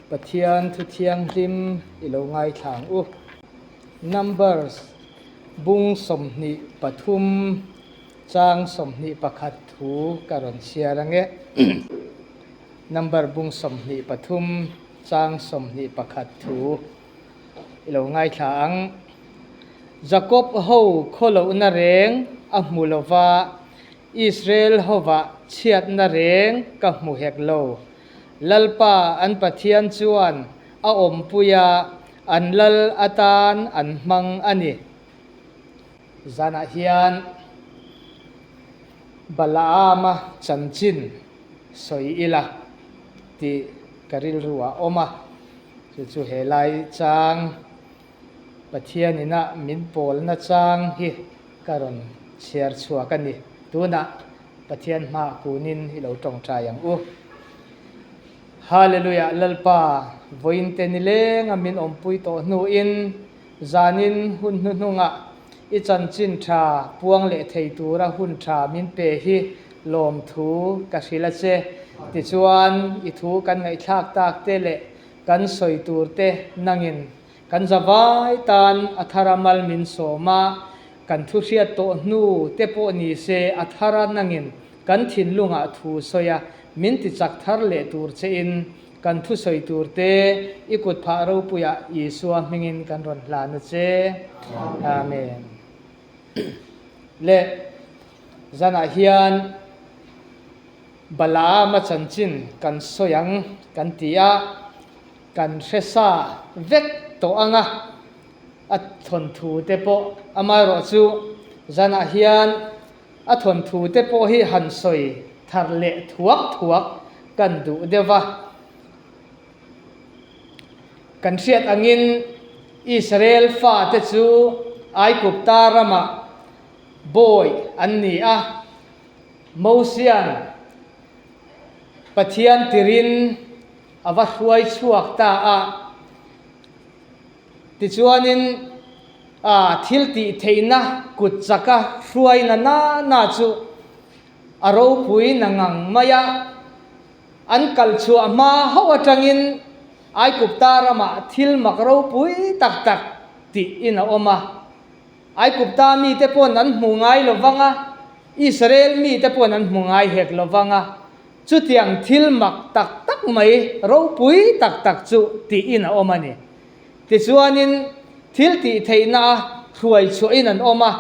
Pathian thu thianghlim i lo ngaithla ang u. Numbers bung 23 chang 21 thu ka rawn chhiar ang e. Number bung 23 chang 21 thu i lo ngaithla ang. Jakob ho khawlohna reng a hmu lova, Israel hovah chhiatna reng ka hmu hek lo. Lalpa an Pathian chuan a awmpui a, an lal atan an hmang a ni. Zanah hian Balaama chanchin sawi ila tih ka rilru ah awm a, chu chu he lai chang Pathian ina min pawlna chang hi ka rawn chhiar chhuak a ni. Tunah Pathian hmaah kunin i lo tawngtai ang u. Hallelujah Lalpa vawiin te nileng a min awmpui tawh hnuin zanin hun hnuhnungah i chanchin tha puang leh thei tura hun tha min pe hi lawmthu ka hrilh a che. Tichuan i thu kan ngaihthlak tak te leh kan sawi tur te nangin Kan zavai tan a thara mal min sawm a, kan thu hriat tawh hnu te pawh ni se a thara nangin kan thinlungah thu sawi a, min ti chak thar leh tur che in kan thu sawi tur te i kut phah ropuiah Isua hmingin kan rawn hlan a che. Amen. Leh zanah hian Balaama chanchin kan sawi ang kan ti a. Kan hre sa vek tawh ang a, a thawnthu te pawh amaherawh chu zanah hian a thawnthu te pawh hi han sawi thar leh thuak thuak kan duh deuh va. Kan hriat angin Israel fate chu Aigupta ramah bawi an ni a, Mosian Pathian tirin a va hruai chhuak ta a. Tichuanin a thil tih theihna kut chaka hruaina na na chu a ropui na ngang mai a. An kal chhuah hma hauh atangin Aigupta ramah thil mak ropui tak tak tiin a awm a. Aigupta mite pawn an hmu ngai lo vang a, Israel mite pawn an hmu ngai hek lo vang a. Chutiang thil mak tak tak mai, ropui tak tak chu tiin a awm a ni. Tichuanin thil tih theihna a hruai chhuahin an awm a,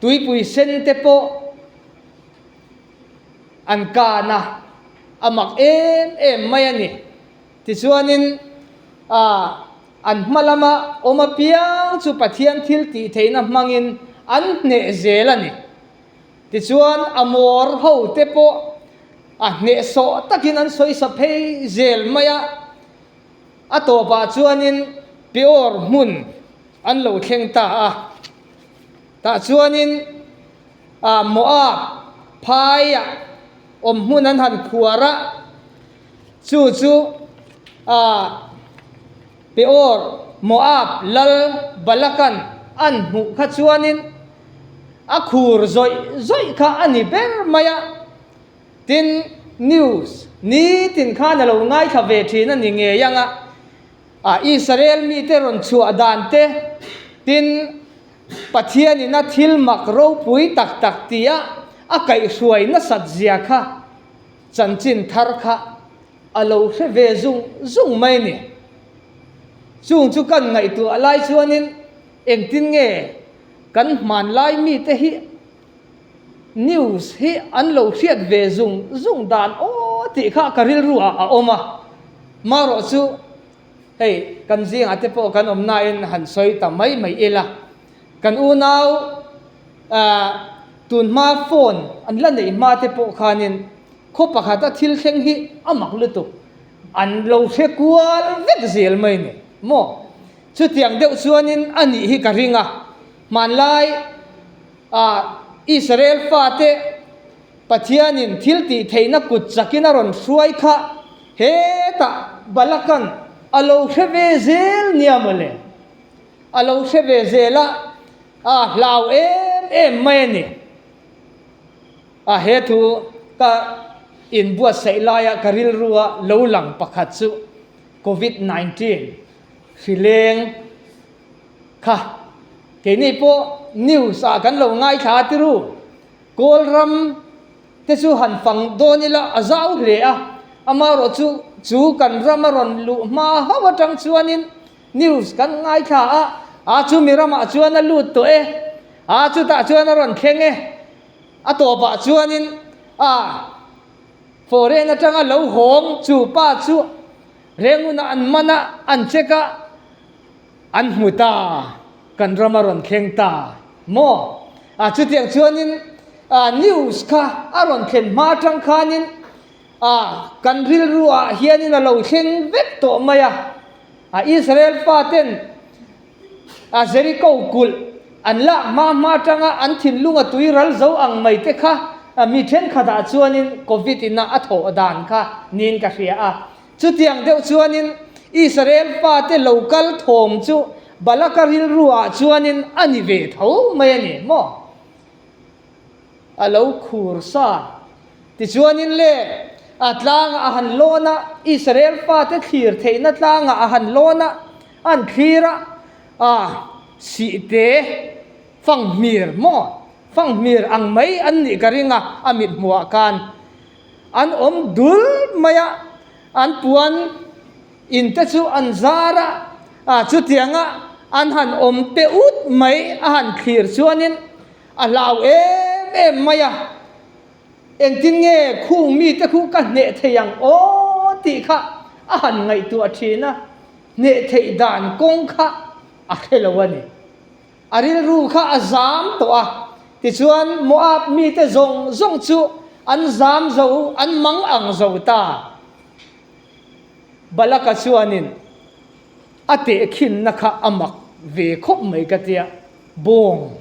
tuipui sen te pawh an kan a, a mak em em mai a ni. Tichuanin an hma lama awm apiang chu Pathian thil tih theihna hmangin an hneh zel a ni. Tichuan Amor ho te pawh a hnehsawh takin an sawisa phei zel mai a, a tawpah chuanin Peor hmun an lo thleng ta a. Tah chuanin Moab phaiah awm hmun an han khuar a, chu chu Peor Moab lal Balakan an hmuh kha chuanin a khur zawih zawih kha a ni ber mai a, tin news nitin khan a lo ngaithla ve thin a ni ngei ang a, a Israel mite rawn chhuah dan te, tin Pathianin a thil mak ropui tak tak tia a kaihhruai nasat zia kha chanchin thar kha a lo hre ve zung zung mai a ni. Chung chu kan ngaihtuah lai chuanin engtin nge Kan hmanlai mite hi news hi an lo hriat ve zung zung dan aw tih kha ka rilru ah a awm a, marawh chu hei kan zingah te pawh kan awm nain han sawi ta mai mai ila, kan unau ah tunhma phone an la neih hma te pawh khanin khaw pakhata thil thleng hi a mak lutuk, an lo hre kual vek zel mai ni maw? Chutiang deuh chuanin a nih hi ka ring a, hmanlai ah Israel fate Pathianin thil tih theihna kut chakin a rawn hruai kha hetah Balakan a lo hre ve zel nia mawle. A lo hre ve zel a, a hlau em em mai a ni. A he thu ka. inbuatsaih laia ka rilrua lo lang pakhat chu Covid 19 hri leng kha keini pawh news ah kan lo ngaithla a tiru. Kawl ram te chu han fang dawn ila a zau hle a, amaherawh chu chu kan ram a rawn luh hma hauh atang chuanin news kan ngaithla a, a chumi ramah chuan a lut tawh e, a chutah chuan a rawn thleng e, a tawpah chuanin a foreign atanga lo hawng chu pa chu rengunah an man a, an check a. An hmu ta, kan ram a rawn thleng ta maw? A chutiang chuanin a news kha a rawn thlen hma atang khanin a kan rilru ah hianin a lo thleng vek tawh mai a. A Israel faten a Jericho kulh an lak hma hma atanga an thinlung a tui ral zo ang mai te kha mi thenkhatah chuanin Covid ina a thawh dan kha niin ka hria a. Chutiang deuh chuanin Israel fate lo kal thawm chu Balaka rilruah chuanin a ni ve tho mai a ni maw? A lo khur sa. Tichuanin le, a tlangah a han lawn a, Israel fate thlir theihna tlangah a han lawn a, an thlir a, a sihte fanghmir maw? Fanghmir ang mai an nih ka ring a, a mithmuhah khan. An awm dul mai a, an puan in te chu an zar a, a chutianga an han awm pe ut mai a han thlir chuanin a hlau em em mai a, engtin nge khung mite khu ka hneh thei ang aw tih kha a han ngaihtuah thin a, hneh theih dan kawng kha a hre lo a ni. A rilru kha a zam tawh a, tichuan Moab mite zawng zawng chu an zam zo, an mang ang zo ta. Balaka chuanin a tehkhinna kha a mak ve khawp mai ka tia, bawng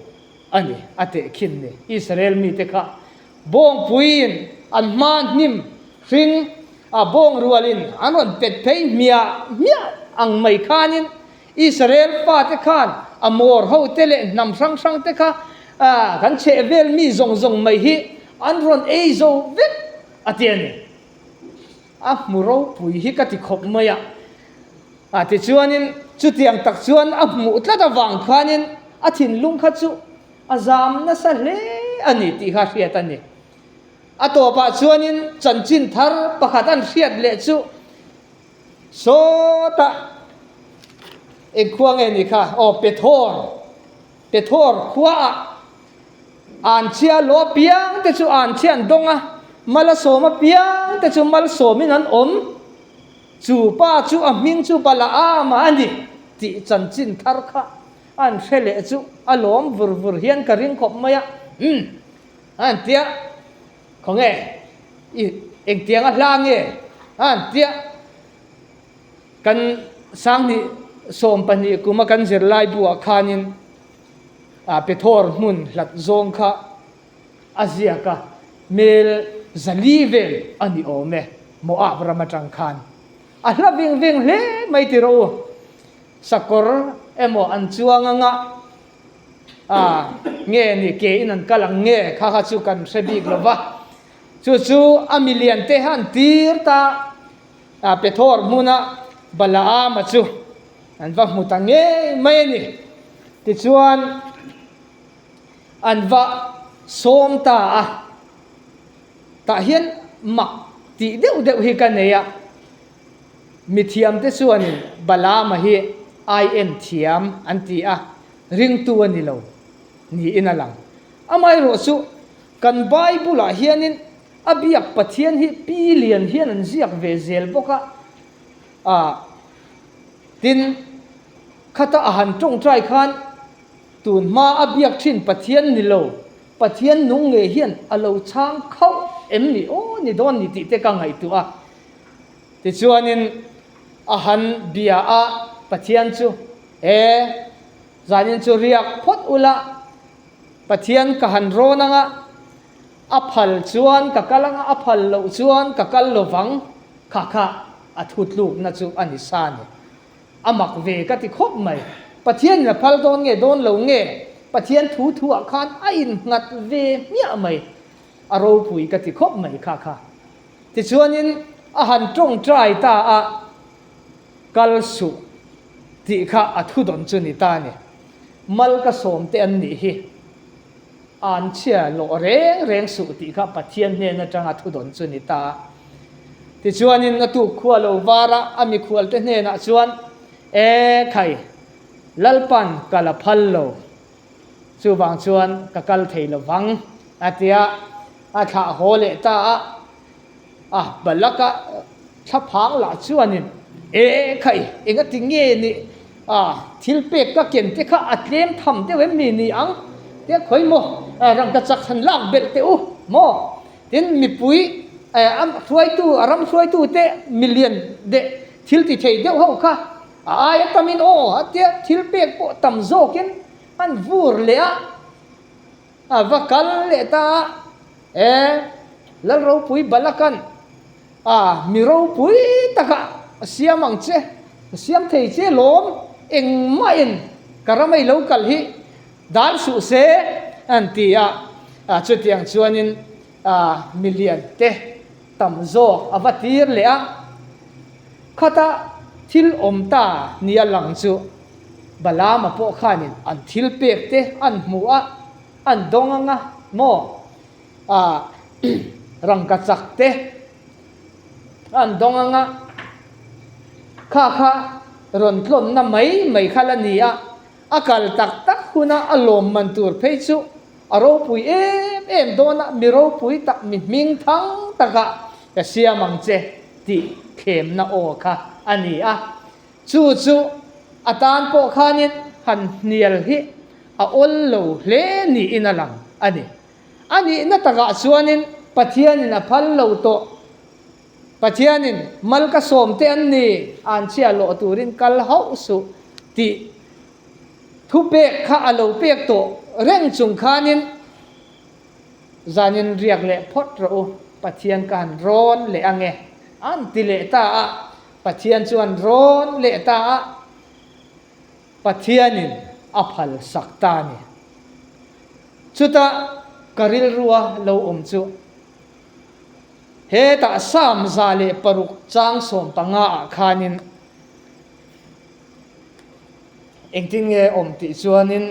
a ni a tehkhin ni. Israel mite kha bawngpuiin an hma hnim hring a bawng rualin an rawn pet phei hmiah hmiah ang mai khanin Israel fate khan a mawr hote leh hnam hrang hrang te kha kan chheh vel mi zawng zawng mai hi an rawn ei zo vek a ti a ni. A hmu ropui hi ka ti khawp mai a. A tichuanin chutiang tak chuan a hmuh tlat avang khanin a thinlung kha chu a zam nasa hle a ni tih kha hriat a ni. A tawpah chuanin chanchin thar pakhat an hriat leh chu Sawtah eng khua nge ni kha? Aw, Pethor. Pethor khuaah Anchhia lo apiang te chu Anchhia an dawng a, Malasawm apiang te chu Malsawmin an awm. Chu pa chu a hming chu Balaama a ni tih chanchin thar kha an hre leh chu a lawm vur vur hian ka ring khawp mai a. Umm, a han tia. Khawnge i engtiang a hla nge a han tia kan sanghnih 12 kuma kan zirlai buah khanin a Pethor hmun hlat zawng kha a ziak a, mel zali vel a ni awm e Moab ram atang khan a hla veng veng hle mai ti rawh u, sakawr emaw an chuang anga A, nge ni ke in an kal ang nge kha kha chu kan hre bik lo va. Chu chu a milian te han tir ta a Pethor hmuna Balaama chu an va hmu ta ngei mai a ni. Tichuan an va sawm ta a, tah hian mak tih deuh deuh hi ka nei a. Mithiamte chuanin Balaama hi ai en thiam an ti a, ringtu a ni lo niin a lang. Amaherawh chu kan Bible-ah hianin a biak Pathian hi pi lian hian an ziak ve zel bawk a, ah tin khata a han tawngtai khan tun hma a biak thin Pathian ni lo, Pathian nung ngei hian a lo chhang khauh em ni aw ni dawn ni tih te ka ngaihtuah a. Tichuanin a han bia a, Pathian chu, E, zanin chu riak phawt ula, Pathian ka han rawn anga, a phal chuan ka kal anga, a phal loh chuan ka kal lo vang, kha kha a thutlukna chu a ni sa ni. A mak ve ka ti khawp mai. Pathianin a phal dawn nge dawn lo nge, Pathian thu thuah khan a innghat ve hmiah mai. A ropui ka ti khawp mai kha kha. Tichuanin a han tawngtai ta a, Kal suh tih kha a thudawn chu ni ta a ni. Mal ka sawm te an nih hi. An chhia lawh reng reng suh tih kha Pathian hnen atanga thudawn chu ni ta a. Tichuanin a tuk khua lo var a, a mikhualte hnenah chuan, E khai, Lalpan ka la phal lo, chuvang chuan ka kal thei lo vang, a ti a, a thlah haw leh ta a. A Balaka thlaphang lah chuanin, E khai, engati nge ni a, thil pek ka ken te kha a tlem tham deuh em mi ni ang? Tia khawi maw, rangkachak han lak belh teh u maw? Tin, mipui a hruaitu, a ram hruaitute milian deh thil ti thei deuh ho kha a aia tamin aw a tia thil pek pawh tam zawkin an vur leh a. A va kal leh ta a, E, Lalropui Balakan, a, mi ropui takah a siam ang che, a siam thei che lawm, engmahin ka ram a i lo kal hi dal suh se, an ti a. Chutiang chuanin milian te tam zawk a va tir leh a, khata thil awm ta nia lang chu Balaama pawh khanin an thil pek te an hmu a, an dawng ang a maw? Ah, rangka chak te an dawng ang a, kha kha rawn tlawnna mai mai kha la ni a, a kal tak tak huna a lawmman tur phei chu a ropui em em dawn a, mi ropui tak, mi hming thang takah ka siam ang che tih thlemna aw kha a ni a. Chu chu a tan pawh khanin han hnial hi a awl lo hle niin a lang a ni. A nihna takah chuanin Pathianin a phal lo tawh. Pathianin mal ka sawm te an ni, an chhia lawh turin kal hauh suh tih thupek kha a lo pek tawh reng chung khanin Zanin riak leh phawt rawh u, Pathian ka han rawn leh ange, an ti leh ta a. Pathian chuan rawn leh ta a, Pathianin a phal sak ta a ni. Chutah ka rilrua lo awm chu hetah Psalm 106 chang 15 ah khanin engtin nge awm tih chuanin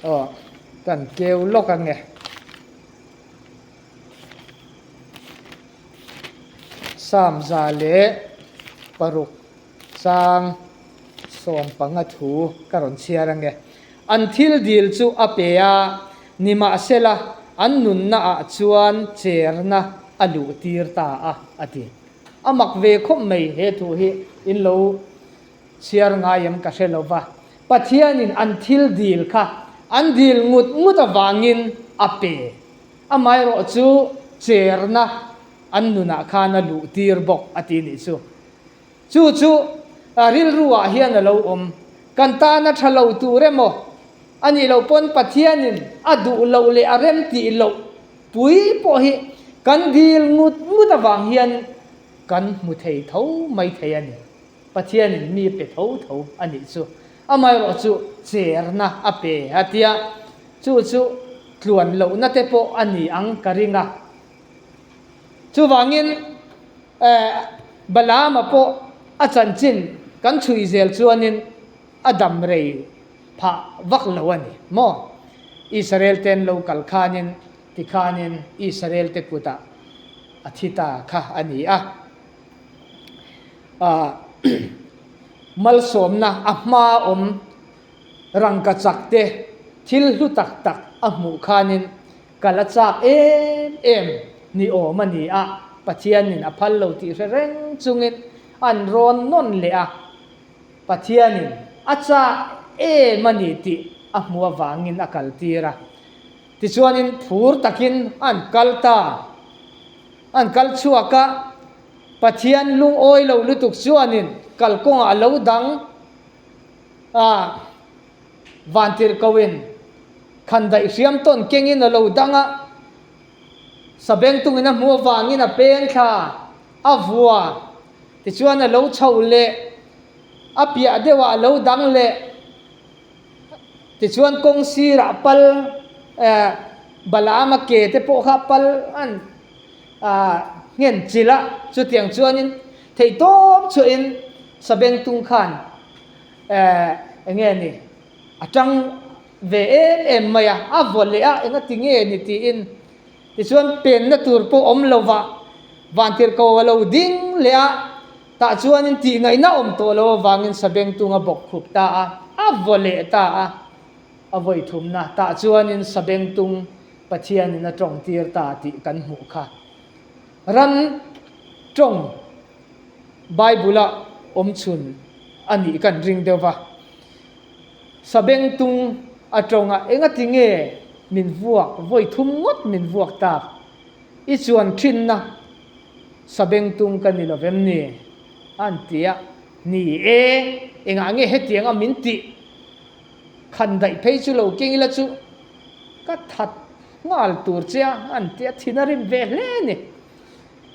aw kan keu lawk ange. Psalm 106 chang 15 thu ka rawn chhiar ange. An thil dil chu a pe a, nimahsela an nunna ah chuan cherna a luh tir ta a, a ti. A mak ve khawp mai he thu hi in lo chhiar ngai em ka hre lo va. Pathianin an thil dil kha an dil ngut ngut avangin a pe. Amaherawh chu cherna an nunah khan a luh tir bawk a ti nih chu. Chu chu rilru ah hian a lo awm. Kan tana tha lo tur emaw a nih loh pawn Pathianin a duh loh leh a rem tih loh pui pawh hi kan dil ngut ngut avang hian kan hmu thei tho mai thei a ni. Pathianin mi pe tho tho a nih chu. Amaherawh chu cherna a pe a tia, chu chu tluan lohna te pawh a ni ang ka ring a. Chuvangin Balaama pawh a chanchin kan chhui zel chuanin a dam rei phah vak lo a ni maw? Israel ten lo kal khanin tikhanin Israel te kutah a thi ta kha a ni a. Malsawmna a hma awm rangka chak te thil hlu tak tak a hmuh khanin ka la chak em em ni awm a ni a, Pathianin a phal lo tih hre reng chungin an rawn nawn leh a, Pathianin a chak em a ni tih a hmuh avangin a kaltir a. Tichuanin phur takin an kal ta. An kal chhuak a, Pathian lungawi lo lutuk chuanin kalkawngah a lo dang a, vantirhkohin khandaih hriam tawn kengin a lo dang a, sabengtungin a hmuh avangin a peng thla a vua, tichuan a lo chho leh, a piah deuhah a lo dang leh, tichuan kawng sirah pal eh. Balaama ke te pawh kha pal an nghen chilh a, chutiang chuanin theihtawp chhuahin Sabengtung khan eng nge ni a tang ve em em mai a, a vaw leh a engati nge ni tiin tichuan penna tur pawh awm lo va, Vantirhko a lo ding leh a, tah chuanin tihngaihna awm tawh lo avangin Sabengtung a bawk khup ta a, a vaw leh ta a. A vawi thumna tah chuanin Sabengtung Pathianin a tawng tir ta tih kan hmuh kha. Ran tawng Bible-a awm chhun a nih kan ring deuh va. Sabengtung a tawng a, engati nge min vuak, vawi thum ngawt min vuak tak? I chuan thinna Sabengtung ka ni lovem ni? A an ti a, Ni e, engah nge hetianga min tih? Khan daih phei chu lo keng ila chu ka that nghal tur che a, an ti a, thin a rim ve hle a ni.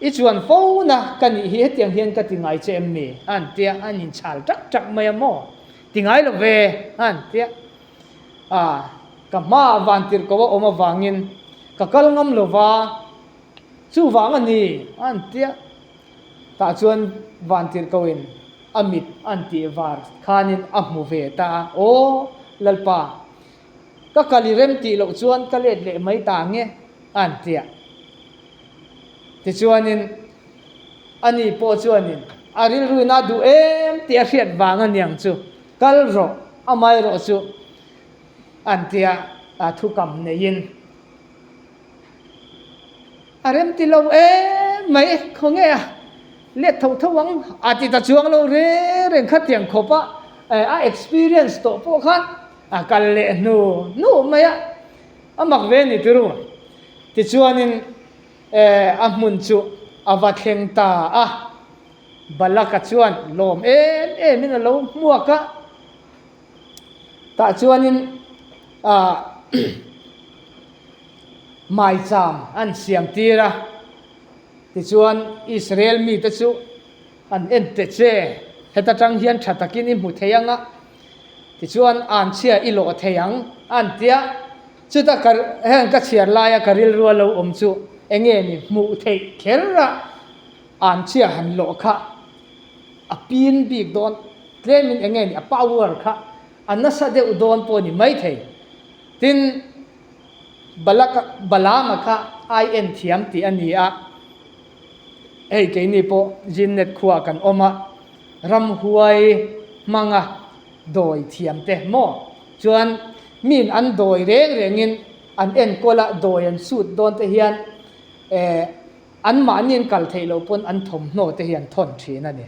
I chuan fo na ka nih hi hetiang hian ka ti ngai che em ni? An ti a, an inchhal tak tak mai a maw? Ti ngai lo ve, an ti a. Ah, ka hmaah vantirhko a awm avangin ka kal ngam lo va, chuvang a ni, an ti a. Tah chuan vantirhkoin a mit an tih var khanin a hmu ve ta a, Aw Lalpa, ka kal i rem tih loh chuan ka let leh mai ta nge an ti a. Tichuanin ani pawh chuanin a rilruin a duh em tih a hriat vang aniang chu, Kal rawh, amaherawh chu an ti a, a thukam neiin. A rem ti lo em mai, khawnge a let tho tho ang a ti ta chuang lo reng reng khatiang khawp a, a experience tawh pawh khan a kal leh hnu hnu mai a, a mak ve a ni turu. Tichuanin a hmun chu a va thleng ta a, Balaka chuan lawm em em in a lo hmuak a, tah chuanin ah Maicham an siam tir a, tichuan Israel mite chu an en teh che, heta tang hian tha takin i hmu thei ang a, tichuan anchhia i lawh thei ang an ti a, chuta ka heng ka chhiar laia ka rilru a lo awm chu enge ni hmuh theih kher a anchhia han lawh kha a pin bik dawn tlemin enge ni a power kha a nasa deuh dawn pawh a ni maithei, tin. Balak Balaama kha ai en thiam tih a ni a, hei keini pawh Zinnet khuaah kan awm a, ramhuai hmanga dawi thiam te maw chuan miin an dawi reng rengin an enkawl a, dawi an sut dawn te hian eh anmahni an kal theih loh pawn an thawmhnaw te hi an thawn thin a ni.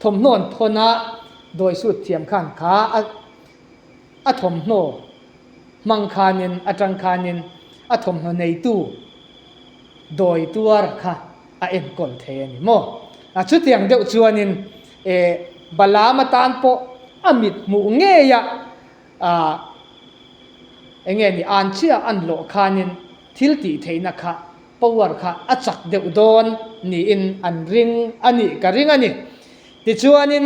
Thawmhnaw an thawn a, dawi sut thiam khan kha a. A thawmhnaw hmang khanin atang khanin a thawmhnaw neitu dawi tuar kha a enkawl thei a ni maw? A chutiang deuh chuanin eh Balaam atan pawh a mit hmuh ngeia ah eng nge ni anchhia an lawh khanin thil tih theihna kha power kha a chak deuh dawn niin an ring a nih ka ring a ni. Tichuanin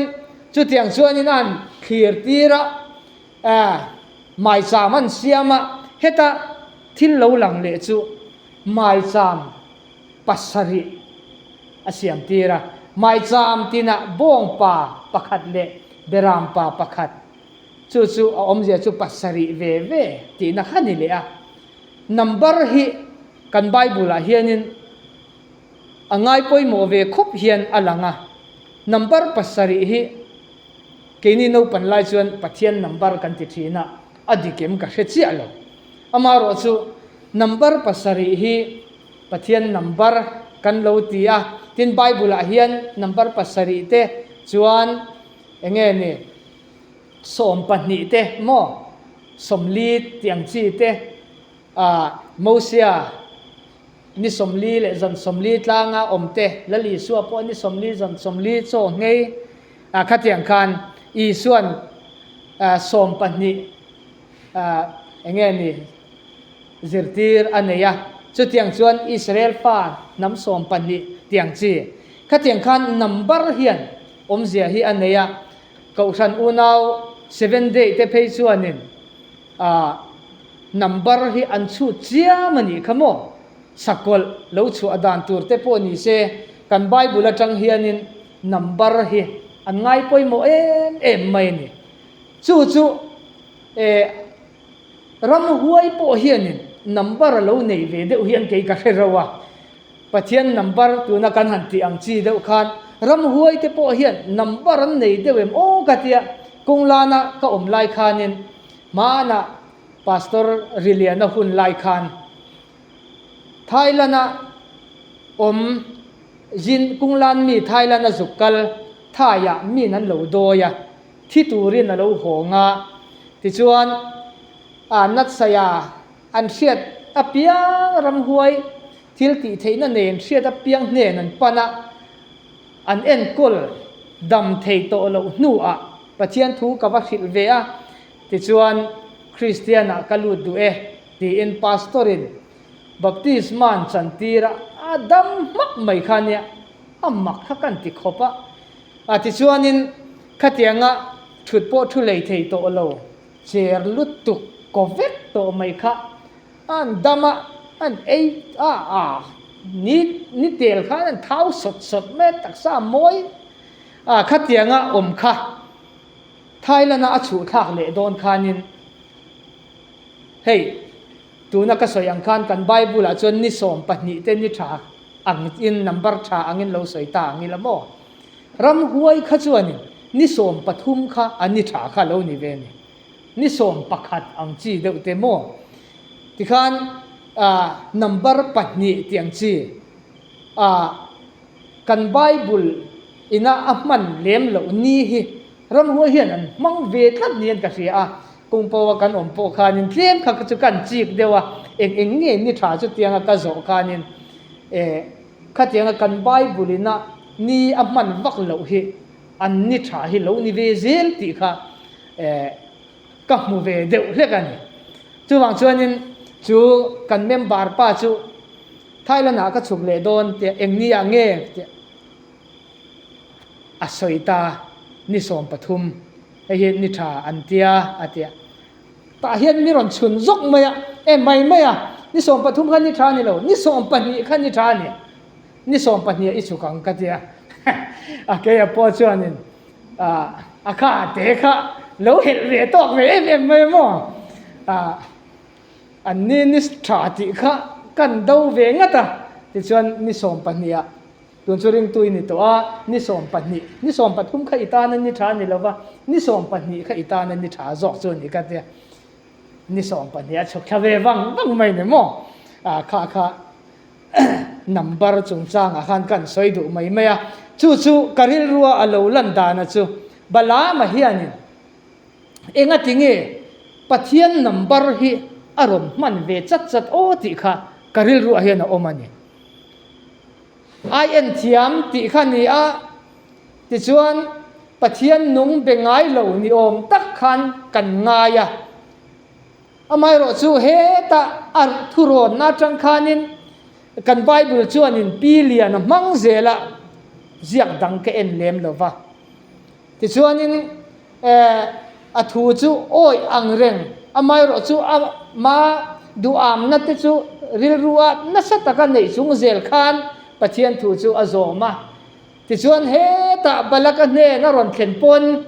chutiang chuanin a han thlir tir a, maicham an siam a, heta thil lo lang leh chu maicham pasarih a siam tir a, maicham tinah bawngpa pakhat leh berampa pakhat, chu chu a awmzia chu pasarih ve ve tihna kha ni leh a. Number hi kan Bible ah hianin a ngai pawimawh ve khawp hian a lang a, number pasarih hi keini naupan lai chuan Pathian number kan ti thin a, a dik em ka hre chiah lo. Amaherawh chu number pasarih hi Pathian number kan lo ti a, tin Bible ah hian number pasarih te chuan eng nge ni 12 te maw 40 tih ang chi te ah Mosia Ni 40 leh zan 40 tlanga awm te, Lal Isua pawh ni 40 zan 40 chaw nghei ah khatiang khan Isua'n 12 eng nge ni zirtir a nei a, chutiang chuan Israel fa hnam 12 tiang chi khatiang khan number hian awmzia hi a nei a, Kohhran unau Seven Day te phei chuanin ah. Number hi an chhut chiam a nih kha maw? Sakawlh lo chhuah dan tur te pawh ni se, kan Bible atang hianin number hi an ngai pawimawh em em mai a ni. Chu chu eh ramhuai pawh hianin number a lo nei ve deuh hian kei ka hre reuh a. Pathian number tuna kan han tih ang chi deuh khan ramhuai te pawh hian number an nei deuh em aw ka tia Kunglana ka awm lai khanin hmanah Pastor Riliana hun lai khan Thailand-a awm zin Kunglan mi Thailand-a zuk kal Thai-ah min an lo dawi a, thi turin a lo hawng a, tichuan a Natsaya an hriat apiang ramhuai thil tih theihna nen hriat apiang hnen an pan a, an enkawl dam thei tawh loh hnuah Pathian thu ka va hrilh ve a, tichuan Kristianah ka lut duh e tiin Pastor-in baptisma an chantir a, a dam hmak mai kha nia, a mak kha kan ti khawp a, a tichuanin khatianga thut pawh thu lei thei tawh lo, cher lutuk kaw vek tawh mai kha an dam a, an ei a, a ni ni tel khan an thau sawt sawt mai a, taksa a mawi a, khatianga awm kha Thailand-a a chhuh thlak leh dawn khanin hei tuna ka sawi ang khan kan Bible-ah chuan ni 12 te ni tha angin number tha angin lo sawi ta ang ila maw? Ramhuai kha chuanin ni 13 kha a ni tha kha lo ni ve a ni. Ni 11 ang chi deuh te maw? Tikhan number pahnih tih ang chi kan Bible ina a hman lem loh ni hi ramhuai hian an hmang ve tlat niin ka hria a. Kung pawha kan awm pawh khanin tlem kha chu kan chik deuh a, eng eng nge ni tha chutianga ka zawh khanin Khatianga kan Bible ina ni a hman vak loh hi an ni tha hi lo ni ve zel tih kha ka hmu ve deuh hlek a ni. Chuvang chuanin chu kan member pa chu Thailand ah ka chhuk leh dawn tia eng ni ah nge tia a sawi ta ni 13 hei hi ni tha an tia a tia. Tah hian mi rawn chhun zawk mai a, e mai mai a, ni 13 kha ni tha a ni lo, ni 12 kha ni tha a ni, ni 12 ah i chhuk ang ka ti a, a keia pawh chuanin a kha te kha lo helh ve tawk ve em em mai a maw, an ni ni tha tih kha kan do ve ngat a, tichuan ni 12 ah Tun chu ringtu i ni tawh a, ni 12, ni 13 kha i tan a ni tha a ni lo va, ni 12 kha i tan a ni tha zawk chu a ni ka tia. Ni 12 a chhuk thla ve vang vang mai ni maw? Ah kha kha number chungchangah khan kan sawi duh mai mai a. Chu chu ka rilrua a lo lan dana chu Balaama hianin engati nge Pathian number hi a rawn hman ve chat chat aw tih kha ka rilruah hian a awm a ni. Ai en thiam tih kha ni a, tichuan Pathian nung be ngai lo ni awm tak khan kan ngai a. Amaherawh chu hetah a thurawnna atang khanin kan Bible chuanin pi lian a hmang zel a, ziak dang ka en lem lo va. Tichuanin a thu chu awih ang reng, amaherawh chu a ma duhamna te chu rilrua nasa taka neih chung zel khan Pathian thu chu a zawm a. Tichuan hetah Balaka hnen a rawn thlen pawn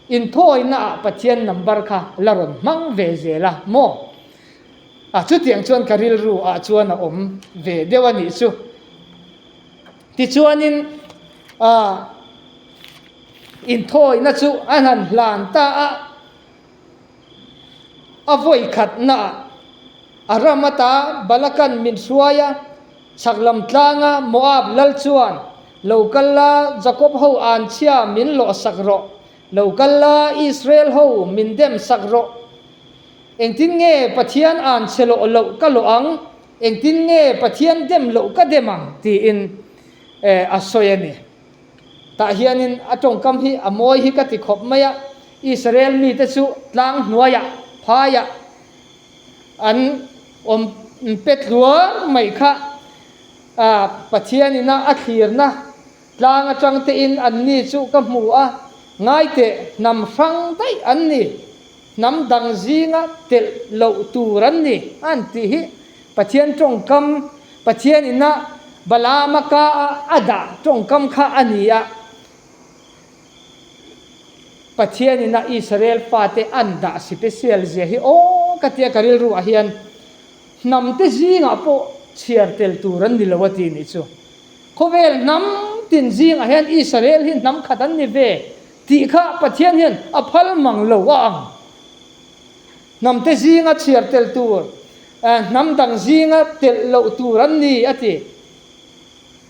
inthawinaah Pathian number kha la rawn hmang ve zel a maw? A chutiang chuan ka rilruah chuan a awm ve deuh a nih chu. Tichuanin a inthawina chu an han hlan ta a, a vawi khatnaah a ram ata Balakan min hruai a, chhak lam tlanga Moab lal chuan, Lo kal la, Jakob ho anchhia min lawhsak rawh, lo kal la, Israel ho min dem sak rawh. Engtin nge Pathian anchhe lawh loh ka lawh ang? Engtin nge Pathian dem loh ka dem ang? tiin a sawi a ni. Tah hianin a tawngkam hi a mawi hi ka ti khawp mai a, Israel mite chu tlang hnuaiah, phaiah an awm pe tluar mai kha Pathian ina a thlirna tlang atang tein anni chu ka hmu a, ngaiteh hnam hrang daih an ni. Hnam dang zinga telh loh tur an ni an tih hi Pathian tawngkam, Pathian ina Balaama ka a a dah tawngkam kha a ni a. Pathian ina Israel fate an dah sipesial zia hi aw ka tia ka rilru ah hian hnam te zingah pawh chhiar tel tur an ni lo a ti nih chu. Khawvel hnam tin zingah hian Israel hi hnam khat an ni ve tih kha Pathian hian a phal mang lo a ang. Hnam te zinga chhiar tel tur, hnam dang zinga telh loh tur an ni a ti.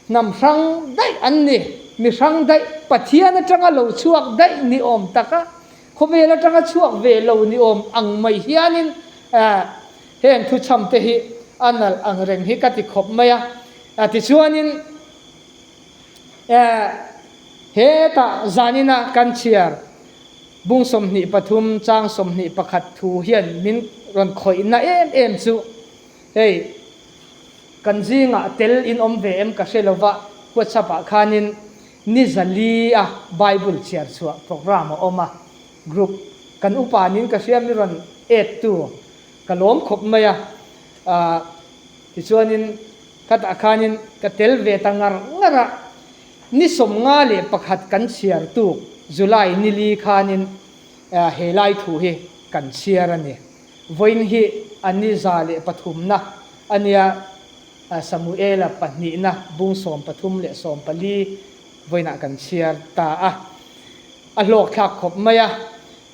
Hnam hrang daih an ni, mi hrang daih, Pathian atanga lo chhuak daih ni awm taka, khawvel atanga chhuak ve lo ni awm ang mai hianin heng thuchham te hi a nalh ang reng hi ka ti khawp mai a. Tichuanin hetah zanina kan chhiar bung 23 chang 21 thu hian min rawn khawihna em em chu hei, Kan zingah tel in awm ve em ka hre lova, WhatsApp ah khanin ni zali a Bible chhiar chhuah program a awm a, group kan upa nin ka hria mi rawn add tu ka lawm khawp mai a, ah tichuanin khatah khanin ka tel ve ta ngar ngar a, ni 51 kan chhiar tuk July nili khanin he lai thu hi kan chhiar a ni. Vawiin hi a ni 103na a nia, Samuela pahnihna bung 13 leh 14 vawiinah kan chhiar ta a, a hlawkthlak khawp mai a.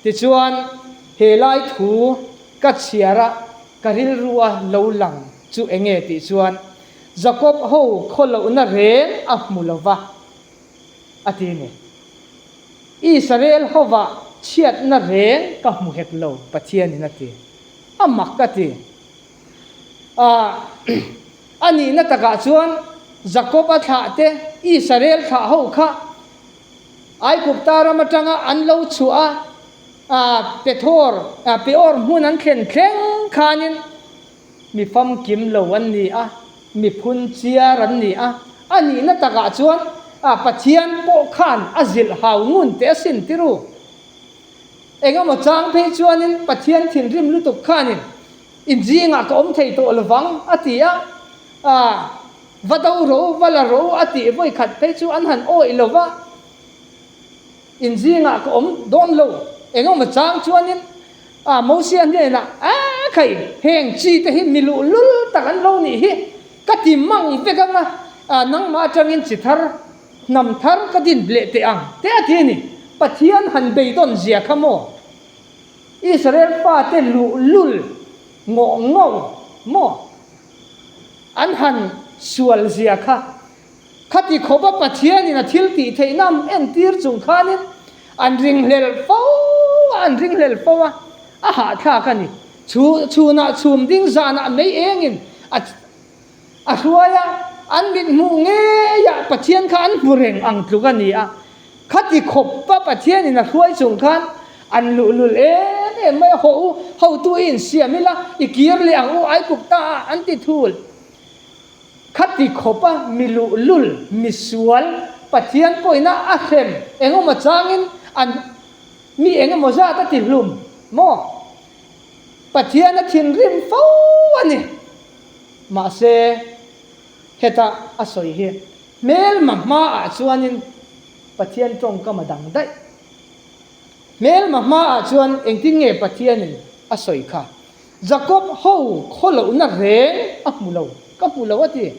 Tichuan, he lai thu ka chhiar a, ka rilru a lo lang chu eng nge tih chuan, Jakob ho khawlohna reng a hmu lo va, a ti ni. Israel hovah chhiatna reng ka hmu hek lo, Pathianin a ti. A mak a ti. A nihna takah chuan Jakob-a thlah te, Israel thlah ho kha Aigupta ram atanga an lo chhuah a, Pethor, Peor hmun an thlen thleng khanin Mi famkim lo an ni a, mi phun chiar an ni a, a nihna takah chuan a Pathian pawh khan a zilh hau ngun teh asin ti ru. Engemaw chang phei chuanin Pathian thinrim lutuk khanin in zingah ka awm thei tawh lovang a ti a, a va do ro, va la ro a tih vawi khat phei chu an han awih lo va, in zingah ka awm dawn lo. Engemaw chang chuanin A Mosia hnenah, A khai, heng chi te hi mi luhlul tak an lo nih hi, ka ti mang vek ang a, a nangmah atangin chi thar, hnam thar ka din bleh teh ang, te a ti a ni. Pathian han beidawn zia kha maw? Israel fate luhlul ngawh ngawh maw? An han sual zia kha. Khati khawpa Pathianin a thil tih theihna am entir chung khanin an ringhlel fo a, an ringhlel fo a, a hahthlak a ni. Chu chhunah chhum ding zanah mei engin a a hruai a, an mit hmuh ngeiah Pathian kha an hmu reng ang tluk a ni a. Khati khawpa Pathianin a hruai chung khan an luhlul em em mai a, Hawh u, hotu i insiam ila, i kir leh ang u, Aigupta ah an ti thul. Khati khawpa mi luhlul, mi sual, Pathian pawhina a hrem engemaw changin an mi engemaw zat a ti hlum maw? Pathian a thinrim fo a ni. Mahse, heta a sawi hi hmelma hmaah chuanin Pathian tawngkam a dang daih. Hmelma hmaah chuan engtin nge Pathianin a sawi kha? Jakob ho khawlohna reng a hmu lo, ka hmu lo a ti.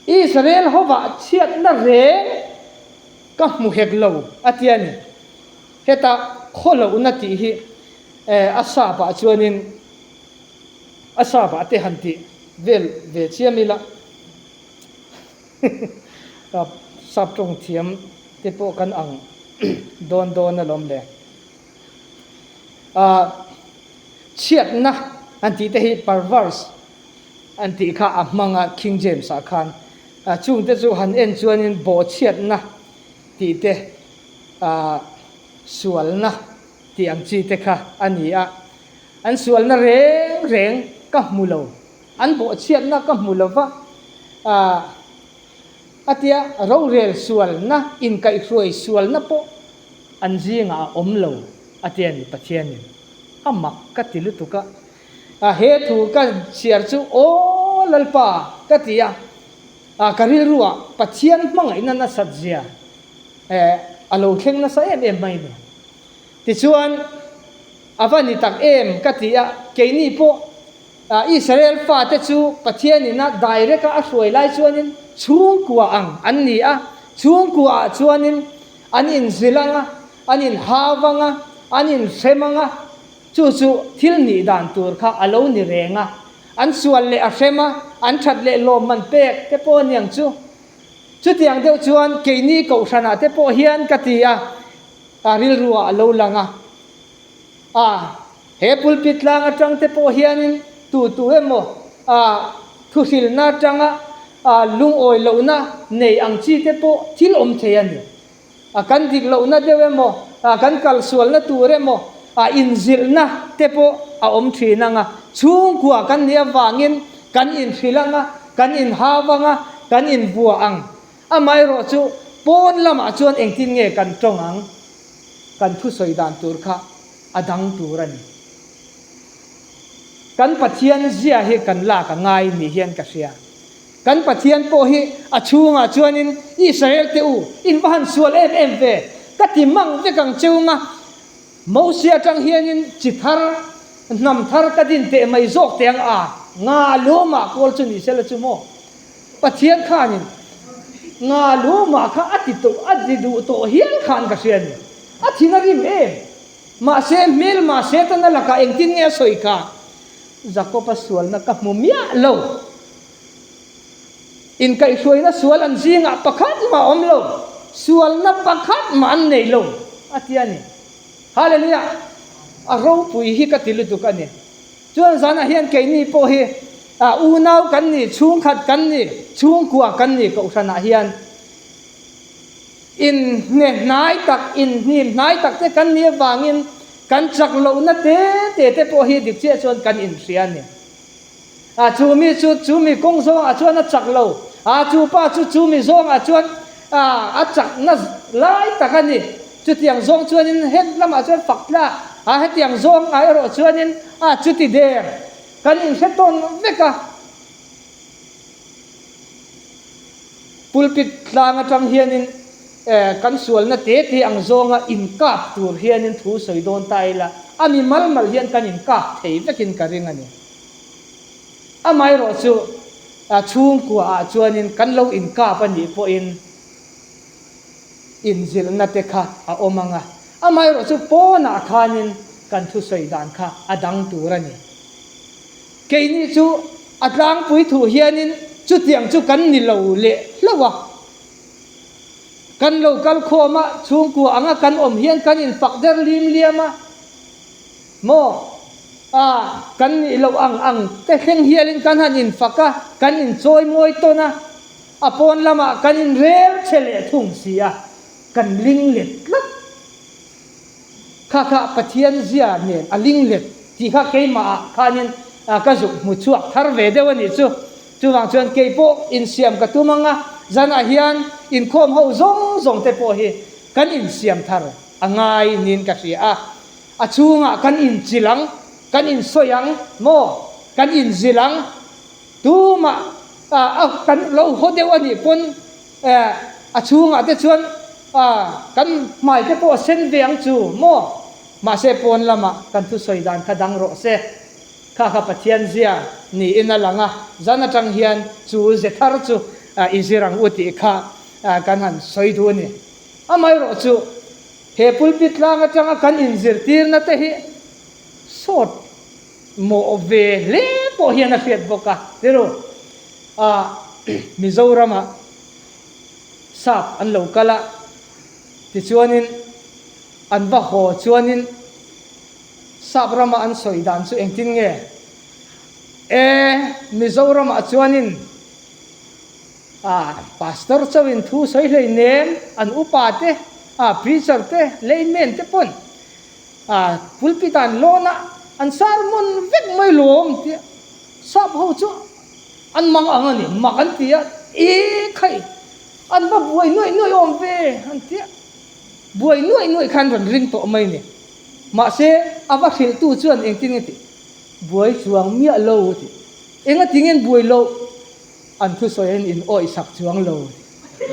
Israel hovah chhiatna reng ka hmu hek lo a ti a ni. Heta khawlohna tih hi a sapah chuanin a sapah te han tih vel ve chiam ila sap tawng thiam te pawh kan ang dawn dawn alawm le. Chhiatna an tih te hi perverse an tih kha a hmang a King James ah khan. Chungte chu han en chuanin bawhchhiatna tih te sualna tih ang chi te kha a ni a. An sualna reng reng ka hmu lo, an bawhchhiatna ka hmu lo va, a tia rorel sualna inkaihhruai sualna pawh an zingah a awm lo. A ti a ni, Pathianin a mak ka ti lutuk a. A he thu ka chhiar chu Aw Lalpa ka ti a, a ka rilruah Pathian hmangaihna nasat zia eh a lo thleng nasa em em mai ni. Tichuan a va ni tak em ka ti a, keini pawh Israel fate chu Pathianin a direct a a hruai lai chuanin chhungkua ang an ni a, chhungkua ah chuanin an inzil ang a, an inhau ang a, an inhrem ang a, chu chu thil nih dan tur kha a lo ni reng a, an sual leh a hrem a, an that leh lawmman pek te pawh a niang chu. Chutiang deuh chuan keini kohhranah te pawh hian ka ti a, a rilruah a lo lang a. A, he pulpit tlang atang te pawh hianin tu tu emaw a thuhrilna atanga a lungawi lohna nei ang chi te pawh thil awm thei a ni. A kan dik lohna deuh emaw, a kan kal sualna tur emaw, a inzilhna te pawh a awm thin ang a. Chhungkua kan nih avangin kan inhrilh ang a, kan inhau ang a, kan invuah ang. Amaherawh chu pawn lamah chuan engtin nge kan tawng ang? Kan thusawi dan tur kha a dang tur a ni. Kan Pathian zia hi kan lak a ngai ni hian ka hria. Kan Pathian pawh hi a chhungah chuanin Israel te u, in va han sual em em ve, ka ti mang vek ang cheu nga. Mosia atang hianin chi thar, hnam thar ka din teh mai zawk teh ang a, nga lawmah kawl chu ni sela chu maw? Pathian khanin nga lawmah kha a ti tawh, a ti duh tawh hial khan ka hria a ni. A thin a rim em? Mahse hmelma Setana lakah engtin nge a sawi kha? Jakob-a sualna ka hmu miah lo. Inkaihhruaina sual an zingah pakhat mah a awm lo, sualna pakhat mah an nei lo, a ti a ni. Hallelujah! A ropui hi ka ti lutuk a ni. Chuan zanah hian keini pawh hi unau kan ni, chhungkhat kan ni, chhungkua kan ni kohhranah hian inhne hnai tak, inhnim hnai tak te kan nih avangin kan chak lohna te te te pawh hi dik chiah chuan kan inhria a ni. A chu mi chu chu mi kawng zawngah chuan a chak lo. A chu pa chu chu mi zawngah chuan a a chakna lai tak a ni. Chutiang zawng chuanin het lamah chuan fak tlak a, hetiang zawngah erawh chuanin a chuti der kan inhre tawn vek a. Pulpit tlang atang hianin kan sualna te te ang zawnga inkap tur hianin thu sawi dawn ta ila, a mi mal mal hian kan inkap thei vekin ka ring a ni. Amaherawh chu chhungkua ah chuanin kan lo inkap a nih pawhin inzilhna te kha a awm ang a, amaherawh chu pawnah khanin kan thusawi dan kha a dang tur a ni. Keini chu a tlangpui thuh hianin chutiang chu kan ni lo leh hlauh a. Kan lo kal khawm a, chhungkua anga kan awm hian kan infak der lim liam a. Maw? A, kan nih loh ang ang te thleng hialin kan han infak a, kan inchawi mawi tawn a, a pawn lamah kan inrel che leh thung si a, kan ling let tlat. Kha kha Pathian zia nen a ling let tih kha keimahah khanin ka zuk hmu chhuak thar ve deuh a nih chu. Chuvang chuan kei pawh insiam ka tum ang a, zanah hian inkhawm ho zawng zawng te pawh hi kan insiam thar a ngai niin ka hria a. A chhungah kan inchilh ang, kan insawi ang maw, kan inzilh ang. Tumah a kan lo haw deuh a nih pawn a chhungah te chuan kan hmai te pawh a sen ve ang chu maw? Mahse pawn lamah kan thusawi dan kha dang rawh se. Kha kha Pathian zia niin a lang a, zan atang hian chu ze thar chu i zir ang u tih kha kan han sawi duh a ni. Amaherawh chu he pulpit tlang atanga kan inzirtirna te hi sawt mawh ve hle pawh hian a hriat bawk a, tiru a Mizoramah sap an lo kal a, tichuanin an va haw chuanin sap rama an sawi dan chu engtin nge? E Mizoramah chuanin a pastor chauhin thu sawi hleinem an upa te a preacher te layman te pawn A pulpit ah an lawn a, an sermon vek mai lawm tia sap ho chu an mang ang a ni, mak an ti a, e khai an va buai nuaih nuaih awm ve an ti a, buai nuaih nuaih khan rawn ring tawh mai a ni. Mahse, a va hrilhtu chuan engtin nge tih? Buai chuang miah lo tih. Engatinge buai loh? An thusawi in in awih sak chuang lo tih.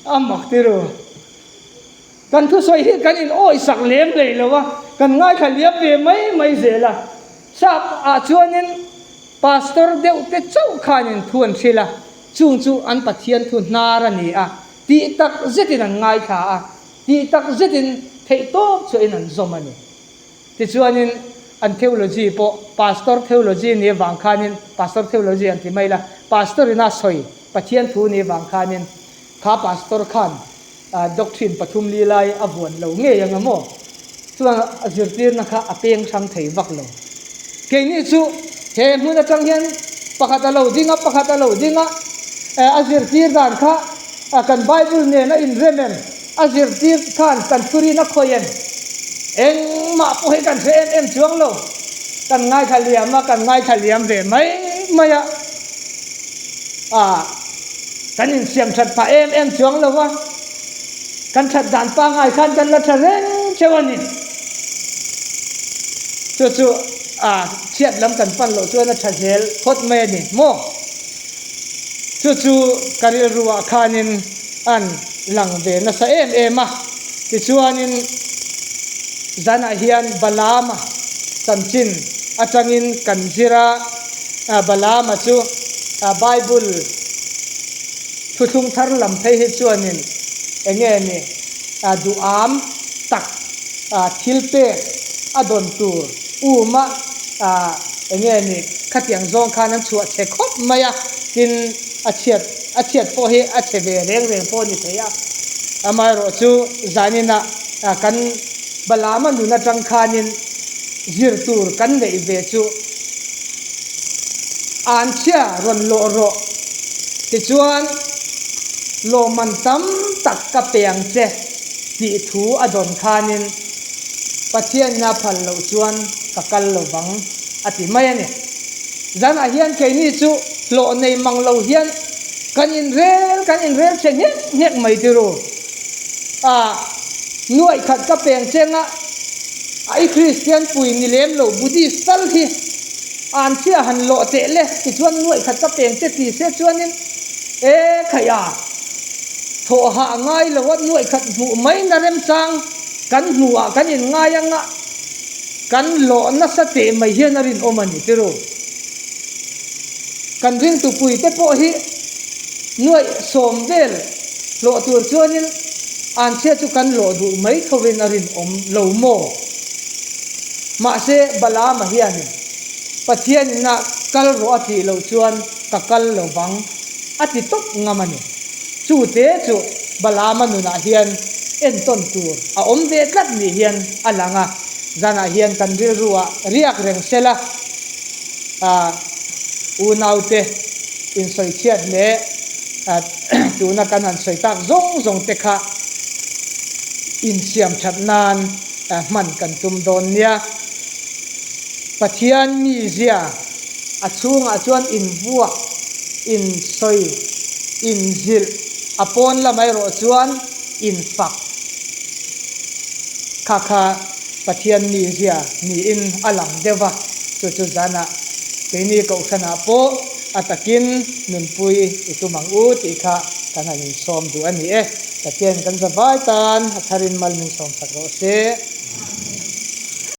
A mak tiru. Kan thusawi hi kan in awih sak lem lei lo a, kan ngaithla liam ve mai mai zel a. Sap ah chuanin Pastor deuh te chauh khanin thu an hrilh a, chung chu an Pathian thu hnar a ni a, tih tak zetin an ngaithla a, tih tak zetin theih tawp chhuahin an zawm a ni. Tichuanin an theology pawh Pastor theology ni avang khanin, Pastor theology an ti mai la, Pastor ina sawi Pathian thu ni avang khanin kha Pastor khan doctrine pathum li lai a vuan lo ngei ang a maw? Chuan a zirtirna kha a peng hrang thei vak lo. Keini chu he hmun atang hian pakhat a lo ding a, pakhat a lo ding a, a zirtir dan kha kan Bible nen a inrem em? A zirtir khan kan thurin a khawih em? Engmah pawh hi kan hre em em chuang lo. Kan ngaithla liam a, kan ngaithla liam ve mai mai a. Kan insiam that phah em em chuang lo va, kan that dan pangngai khan kan la tha reng theuh a ni. Chu chu a chhiat lam kan pan loh chuan a tha zel phawt mai a ni maw? Chu chu ka rilruah khanin an lang ve nasa em em a, tichuanin zanah hian Balaama chanchin atangin kan zir a. Balaama chu Bible thuthlung thar lam phei hi chuanin eng nge ni duham tak thil pek a dawn tur uma eng nge ni khatiang zawng khan an chhuah chhe khawp mai a, tin a chhiat a chhiat pawh hi a chhe ve reng reng pawh a ni thei a. Amaherawhchu zaninah kan Balaama nun atang khanin zir tur kan neih ve chu Anchhia rawn lawh rawh tichuan lawmman tam tak ka pe ang che tih thu a dawn khanin Pathianna phal loh chuan ka kal lo vang a ti mai a ni. Zanah hian keini chu hlawh nei mang lo hian kan inrel kan inrel che nghek nghek mai tiru. A nuaih khat ka peng cheng a, a i Kristian pui ni lem lo Buddhist tal hi an chhia han lawh teh le tichuan nuaih khat ka peng che ti se chuanin e khaih a thawh hah ngai lo a nuaih khat hmuh mai na remchang kan hmuh ah kan in ngai anga kan lawh nasa teh mai hian a rinawm a ni tiru. Kan ringtupui te pawh hi nuaih sawm vel hlawh tur chuanin anchhia chu kan lawh duh mai thovin a rinawm lo maw? Mahse, Balaama hianin Pathianin a kal rawh a tih loh chuan ka kal lo vang a ti tawp ngam a ni. Chu te chu Balaama nunah hian entawn tur a awm ve tlat nih hian a lang a, zanah hian kan rilruah riak reng sela, a unaute insawichhiat leh tuna kan han sawi tak zawng zawng te kha insiam that nan hman kan tum dawn nia. Pathian mizia a chhungah chuan invuak, insawi, inzilh, a pawn lamah erawh chuan infak kha kha Pathian mizia niin a lang deuh va, chu chu zanah keini kohhranah pawh a takin nunpui i tum ang u tih kha kan han insawm duh a ni e. Pathian kan zavai tan a tharin mal min sawmsak rawh se.